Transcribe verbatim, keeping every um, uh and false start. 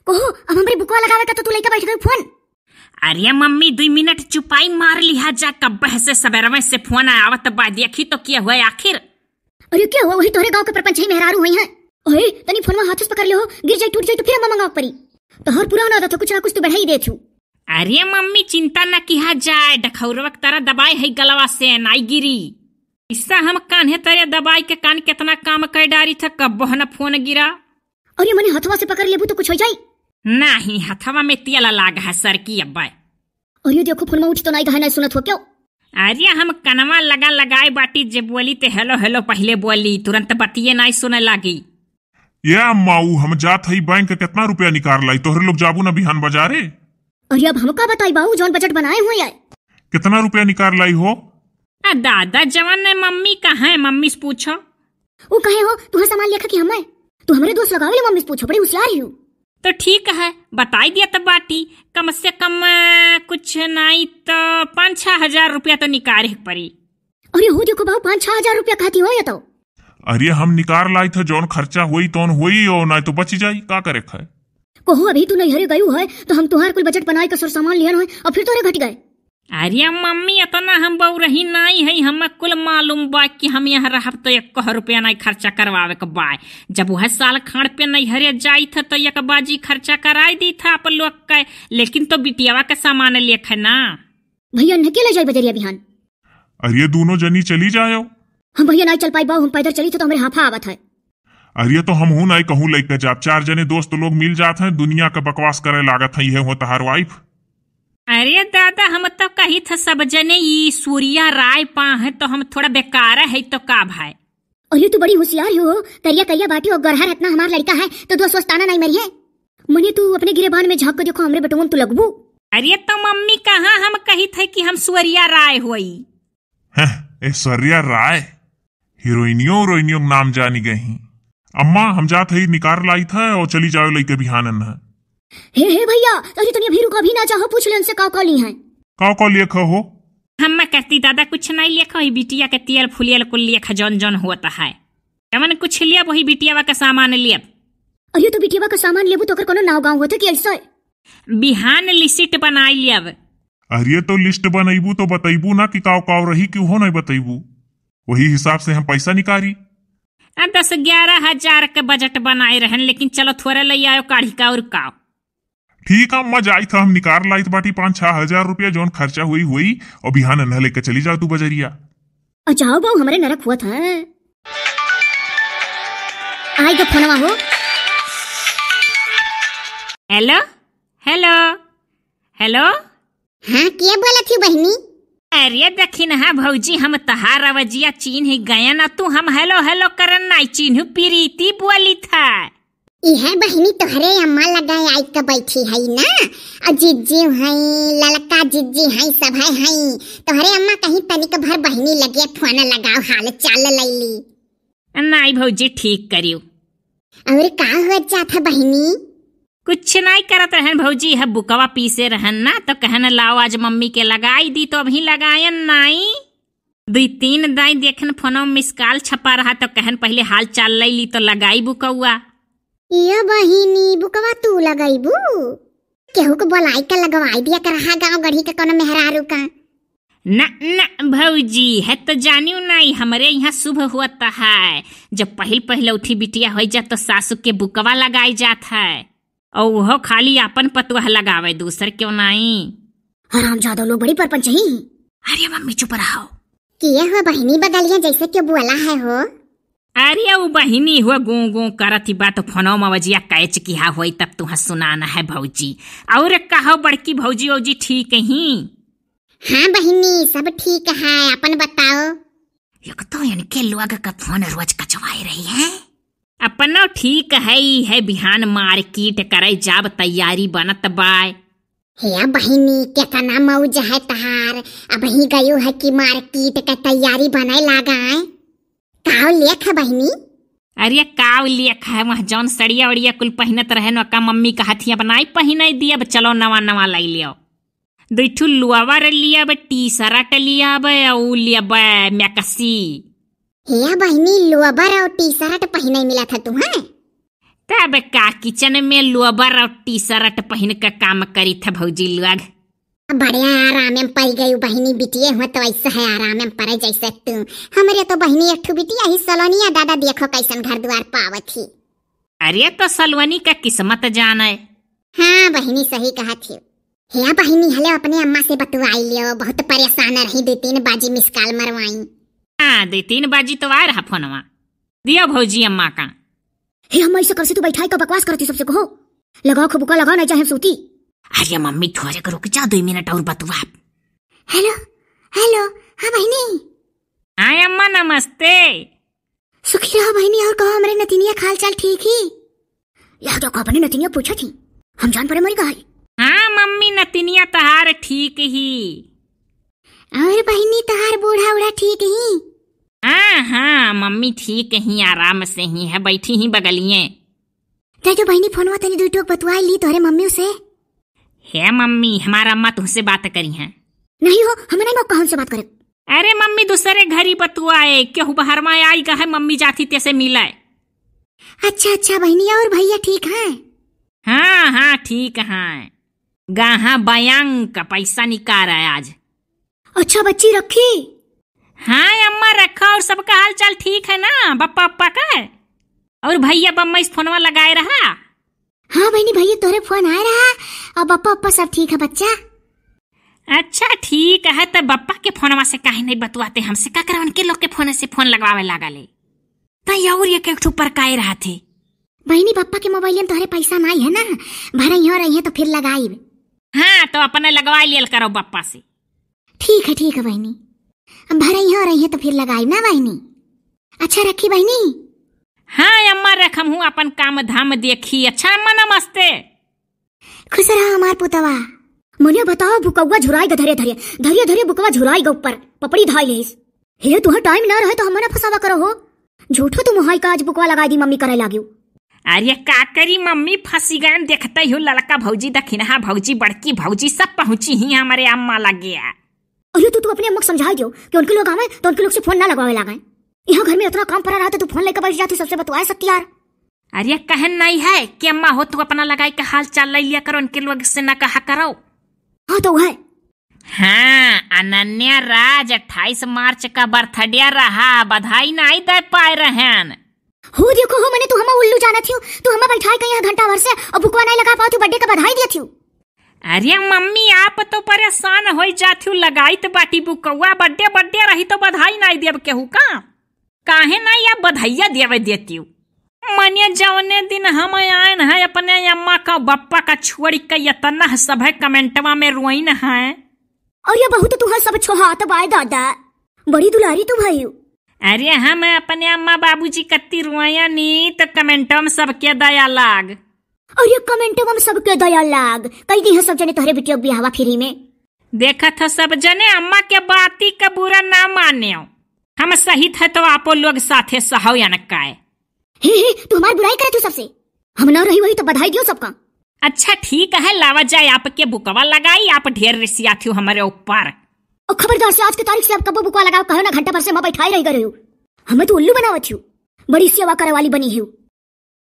कहो, अब हमरे बुकवा लगावे का तो तू लइका बैठ गई फोन। अरे मम्मी, दुई मिनट चुपाई मार लिहा जा, कब्बे से सबेरवे से फोन आवत बा, देखी तो के हुआ आखिर। अरे के हुआ, वही तोहरे गाँव के परपंच ही मेहरारू हुई हैं। ओए, तनी फोनवा हाथ से पकड़ ले हो, गिर जाई टूट जाई तो फिर अम्मा मंगावे परी। तोहर पुराना आदत है, कुछ ना कुछ तू बढ़ाई देत हूँ। अरे मम्मी, चिंता न किहा जाए, डखौरवा के तरह दबाए है गलवा से, नाई गिरी। इससे हम कान्हे तरे दबाई के कान केतना काम कर डारी था, कब्बो न फोन गिरा। अरे मने हथवा से पकड़ लेबू तो कुछ हो जाई? नाही, हथवा में तेल लाग है सर की अब्बा। अरे देखो, फोनवा उठ तो नाई, कहे नाई सुनत हो क्यों? अरे हम कनवा लगा लगाए बाटी, जे बोली ते हेलो हेलो पहले बोली, तुरंत बतिये नाई सुने लागी। ये अम्मा, ऊ हम जात हई बैंक, केतना रुपया निकार लाई? तोहरे लोग जाबू ना बिहान बाजारे। अरे अब हम का बताई बाऊ, जौन बजट बनाए हुए आए। केतना रुपया निकार लाई हो? आ दादा, जवन ने मम्मी का है, मम्मी से पूछो। ऊ कहे हो, तुहे सामान लेखा कि हमें? तू हमरे दोस्त लगावे ले मम्मी से पूछो, बड़ी होशियार ही हूँ। तो ठीक है, बताई दिया तब बाटी, कम से कम, अ, कुछ नाई तो पाँच छह हजार रुपया तो निकारे के पड़ी। अरे हो देखो बाऊ, पाँच छह हजार रुपया कहती हो ये तो। अरे हम निकार लाई थे, जौन खर्चा होई तौन होई, और नाई तो बची जाई, का करे खाए। कहो अभी तू नैहरे गयू है तो हम तुहार कुल बजट बनाए के सर सामान लियन है और फिर तोरे घट गए। अरे मम्मी, इतना हम बउरही नाई है, हमें कुल मालूम बा कि हम यहाँ रहब तो एक रुपया नाई खर्चा करवावे के बा। जब वह साल खाड़ पे नैहरे जाई थे तो एक बाजी खर्चा कराई दी था आप लोग के, लेकिन तो बिटियावा के सामान लेख है ना। भैया, इन्हें के ले जाई बजरिया बिहान? अरे दोनों जनी चली जाओ। हम भैया नाई चल पाई बाऊ, हम पैदल चली थे तो हमरे हाफा आवत है। अरे तो हम हूँ नाई कहूँ लइके जाब, चार जने दोस्त लोग मिल जात हैं, दुनिया का बकवास करे लागत है, ये हो तहार वाइफ। अरे दादा, हम तो कही था सब जने ई सूर्या राय पा है तो हम थोड़ा बेकार है तो का भाई। अरे तू बड़ी होशियार हो, करिया करिया बाटी और गरहर इतना हमार लड़का है तो दोस्त वोस्त ताना नाई मरिए। मने तू अपने गिरेबान में झाँक के देखो, हमरे बेटवन तू लगबू। अरे तो मम्मी कहाँ हम कही थे कि हम सूर्या राय होई। हैं, ऐश्वर्या राय? हीरोइनियो, हीरोइनियो के नाम जानी गई। अम्मा, हम जात हई, निकार लाई था और चली जाओ लइके बिहानन है। हे, हे भैया, अरे तनी अभी रुको, अभी ना जाओ, पूछ ले उनसे का का ली हैं। का का लेख हो? हम कहती दादा कुछ नहीं लेख, वही बिटिया के तेल फुलियल कुल लेख जौन जौन होता है। जवन कुछ लियब वही बिटियावा का सामान लियब। अरे तो बिटियावा का सामान लेबू तो ओकर कोनो नाव गाँव होते कि ऐसा? बिहान लिस्ट बनाई लियब। अरे तो लिस्ट बनैबू तो बतैबू ना कि काव काव रही कि उहो नहीं बतैबू। वही हिसाब से हम पैसा निकारी। आ, दस ग्यारह हजार के बजट बनाए रहन, लेकिन चलो थोड़ा ले आयो काढ़ी का और काव। ठीक है अम्मा, जाई था हम निकार लाइत बाटी पाँच छह हजार रुपया, जौन खर्चा हुई हुई, और बिहान अन्हा लेके चली जाओ तू बजरिया। आ जाओ बाऊ, हमरे नरक हुआ था। आई तो फोनवा हो। हेलो, हेलो, हेलो। हाँ, के बोलत ही बहिनी? अरे दखिनहा भौजी, हम तहार आवाजिया चीन्ह गयन, तू हम हेलो हेलो करन नाई चीन्हू, प्रीति बोली था। इहे बहिनी तोहरे अम्मा लगाए आई के बैठी है ना, और जिज्जी है, ललका जिज्जी है, सब है, है। तोहरे अम्मा कहीं तनिक भर बहिनी लगे फोन लगाओ, हाल चाल लैली। नाई भौजी, ठीक करियो। और का होत जात है बहिनी? कुछ नाई करत रहन भौजी, है बुकवा पीसे रहन ना, तो कहन लाओ आज मम्मी के लगाई दी, तो अभी लगायन नाई। दुई तीन दाई देखन फोनो मिस कॉल छपा रहा, तो कहन पहले हाल चाल लैली, तो लगाई बुकवा। ये बहिनी, बुकवा तू लगैबू? केहू के बोलाई के लगवाई दिया कर हा गाँव गढ़ी के कोनो मेहरारू का। न, न भौजी, है तो जानियो नाई, हमरे यहाँ शुभ होत है। जब पहिल पहिलौठी बिटिया होइ जात तो सासू के बुकवा लगाई जात है। और वो खाली आपन पतुआ लगावे, दूसर क्यों नाई। हरामजादा लोग बड़ी परपंच ही। अरे मम्मी चुप रहो। किए हो बहिनी बगलिया जैसे क्यों बोला है हो? अरे उ बहिनी हुआ गूं गूं करत ही बा तो फोनो में वजिया कैच किहा होई तब तुहा सुनाना है भौजी। और कहो बड़की भौजी, भौजी ठीक ही? हाँ बहिनी, सब ठीक है, अपन बताओ। एक तो इनके लोग का फोन रोज कचवाए रही है। अपनो ठीक है, है बिहान मार्केट करे जाब, तैयारी बनत बाय। हे बहिनी, केतना मौज है तहार, अबही गयो है कि मार्केट के तैयारी बने लागा है। काव लेख है बहिनी? अरे काव लेख है, वह जौन सड़िया उड़िया कुल पहिनत रहे न, का मम्मी का हथिया बनाई पहिनाई दिया, अब चलो नवा नवा लाई लियो। दुई ठू लोअर लियब, टी शर्ट लियब, अउ लियब मैक्सी। हे बहिनी, लोअर अउ टी शर्ट पहिने मिला था तुहा? तब का, किचन में लोअर और टी शर्ट पहिन के काम करित है भौजी लोग। बढ़िया आराम में पड़ गई बहिनी, बिटिये हुआ तो ऐसा है आराम में पड़े जैसे तू। हमरे तो बहिनी एक ठो बिटिया ही सलोनिया, दादा देखो कैसन घर द्वार पावत ही। अरे तो सलोनी का किस्मत जाने। हाँ बहिनी सही कहत ही। हे बहिनी, हले अपने अम्मा से बतुआई लियो, बहुत परेशान रही, दो तीन बाजी मिस कॉल मरवाई। हाँ, दो तीन बाजी तो आए रहा फोनवा। दियो भौजी अम्मा का। हे अम्मा, ऐसे कब से तू बैठाई का बकवास करती सबसे कहो? लगाओ खबुका लगाओ, नहीं चाहे हम सूती। अरे मम्मी, थोड़े को रुक जा, दो मिनट और बतुआ। हेलो, हेलो, हाँ बहिनी। हाँ अम्मा, नमस्ते। सुखी रहो बहिनी, और कहो हमरे नतिनिया का हाल चाल ठीक ही? यार देखो, अपने नतिनिया पूछत ही, हम जान पड़े मरी कहा है। हाँ मम्मी, नतिनिया तहार ठीक ही। और बहिनी तहार बूढ़ा उढ़ा ठीक ही? हाँ हाँ मम्मी, ठीक ही, आराम से ही है, बैठी ही बगलिए। दे दो बहिनी फोनवा, तनी दुई टोक बतुआई ली तोहरे मम्मी से। हे मम्मी, हमार अम्मा तुहसे बात करी हैं। नहीं हो, हमें नहीं मौका हमसे बात करे। अरे मम्मी, दूसरे घरी बतुआए, केहू बहरवा आई गा है, मम्मी जाती तेसे मिले। अच्छा अच्छा बहिनी, और भैया ठीक हैं? हाँ हाँ ठीक हैं। गाहा बैंक पैसा निकाल रहा है आज। अच्छा बच्ची रखी। हाँ अम्मा रखा, और सबका हाल चाल ठीक है ना बप्पा अप्पा का? और भैया बम्मा इस फोनवा लगाए रहा। हाँ बहिनी, भैया तोहरे फोन आए रहा, और बप्पा अप्पा सब ठीक है बच्चा। अच्छा ठीक है, तो बप्पा के फोनवा से काहे नहीं बतुआते, हमसे का करवन के लोग के फोन से फोन लगवावे लागले। तई और ये के ठो पर काए रहा थे। बहिनी बप्पा के मोबाइल में तोहरे पैसा नहीं है ना, भरे यहाँ रही है तो फिर लगाई। हाँ तो अपने लगवा लियल करो बप्पा से। ठीक है ठीक है बहिनी, हम भरे यहाँ रही है तो फिर लगाई ना बहिनी। अच्छा रखी बहिनी। हाँ अम्मा रख, हमहू अपन काम धाम देखी। अच्छा अम्मा नमस्ते। खुश रहा हमार पुतवा। मने बताओ बुकवा झुराई ग धरे धरे, धरे धरे बुकवा झुराई ग ऊपर, पपड़ी धाई लेस। हे तुहर टाइम ना रहे तो हम ना फंसावा करो हो। झूठो तुम हाई का आज बुकवा लगाई दी मम्मी करे लागियो। अरे का करी मम्मी, फंसी गयन, देखते ही हो ललका भौजी, दखिनहा भौजी, बड़की भौजी सब पहुँची ही हमारे अम्मा लगे। अरे तू, तू अपने अम्मा को समझाई दियो कि उनके लोग आवे तो उनके लोग से फोन ना लगवावे लागे। यहाँ घर में इतना काम पड़ा रहा तो तू फोन लेकर बैठ जाती, सबसे बतवाए सकती यार। अरे कहन नहीं है कि अम्मा हो तू अपना लगाई के हाल चाल ले लिया करो, उनके लोग से ना कहा करो। हाँ तो है। हाँ अनन्या राज, अट्ठाईस मार्च का बर्थडे रहा, बधाई नहीं दे पाए रहन। हो देखो हो, मने तू हमा उल्लू जानत हियो, तू हमा बैठाए के यहाँ घंटा भर से और बुकवा नहीं लगा पाओ, तू बर्थडे का बधाई दिया थियो। अरे मम्मी, आप तो परेशान होई जात हियो, लगाई त बाटी बुकवा, बर्थडे बर्थडे रही तो बधाई नहीं देब केहू का? काहे नहीं आप बधाइया देवे देतियो? मने जौने दिन हम आयन है अपने अम्मा का बप्पा का छोड़ के, इतना सभे कमेंटवा में रोइन है। अरे बहुत तुहर सब छोहात बाय दादा, बड़ी दुलारी तू भइउ। अरे हम अपने अम्मा बाबूजी कत्ती रोया नी तो कमेंटवा में सबके दया लाग। अरे कमेंटवा में सबके दया लाग, कई दी है सब जने तोहरे बिटिया के बियाहवा फ्री में। देखत हो सब जने अम्मा के बाती का बुरा ना मान्यो, हम सहित है तो आपो लोग साथे सहो या न काय। हे हे, तू हमार बुराई करत हो सबसे। हम ना रही वही तो बधाई दियो सबका। अच्छा ठीक है, लावा जाए आपके बुकवा लगाई, आप ढेर रिसियात हो हमारे ऊपर। और खबरदार से आज के तारीख से आप कबो बुकवा लगाओ, कहो ना घंटा भर से मैं बैठाई रही गए हो। हमें तो उल्लू बनावत हो, बड़ी सेवा करे वाली बनी हो।